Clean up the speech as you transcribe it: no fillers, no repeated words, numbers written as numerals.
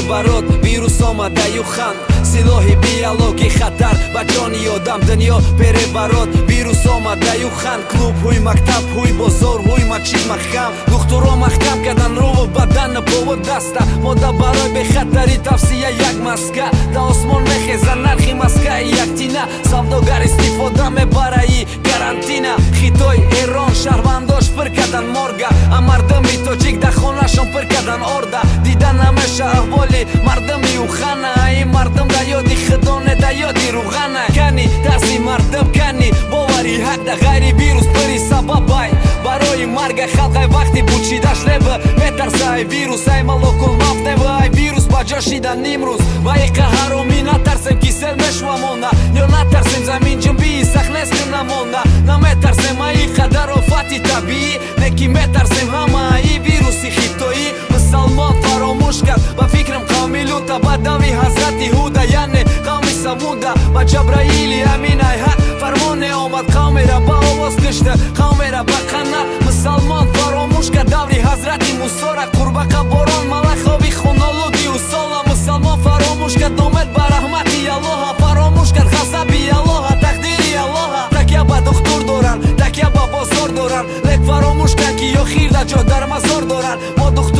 Переворот, вирус омада юхан. Силоҳи биологӣ, хатар ба ҷони одам. Дунё переворот, вирус омада юхан. Клубҳои, мактабҳои, бозорҳои, мачид маҳкам. Духтуро маҳкам кардан руву бадан, пову даста. Мода барои бехатарӣ тавсия як маска. Да осмон мехеза нархи маскаи яктина. Савдогар истифода мебараи карантина. Хитой, Эрон шаҳрвандош пир кардан морга, а мардуми тоҷик дар хонашон пир кардан орда. Дида намеша аҳволи мардуми Ухана. Ин мардум да ёди худо не, да ёди руғана. Кани тарси мардум, кани бовари ҳақ? Да ғайри вирус пири сабабай барои марга халқай. Вақти бучидаш неба метарса ай вирус, ай малокул мавт неба, ай вирус ба ҷо шидан имрӯз. Ва иқа ҳаромӣ натарсем, ки сел мешвамонда, ё натарсем заминҷунбии сахт нест намонда. Наметарсем ай қадар офати табиӣ, не ки метарсем ҳамаи вируси хитоӣ. Мусалмон фаромӯш кард, ба фикрам, қавми Лута ба дави ҳазрати Ҳуда, яъне қавми Самуда. Ба Ҷабраили Аминай ҳақ фармоне омад, қавмера ба овоз кушта, қавмера ба қанат. Мусалмон фаромӯш кард даври ҳазрати Мусора, қурбақа, борон, малахоби хунолуди усола. Мусалмон фаромӯш кард омед ба раҳмати Аллоҳа, фаромӯш кард ғазаби Аллоҳа, тақдири Аллоҳа. Такя ба духтур доранд, такя ба бозор доранд, лек фаромӯш кард, ки охир дар ҷо дар мазор доранд. Мо духтур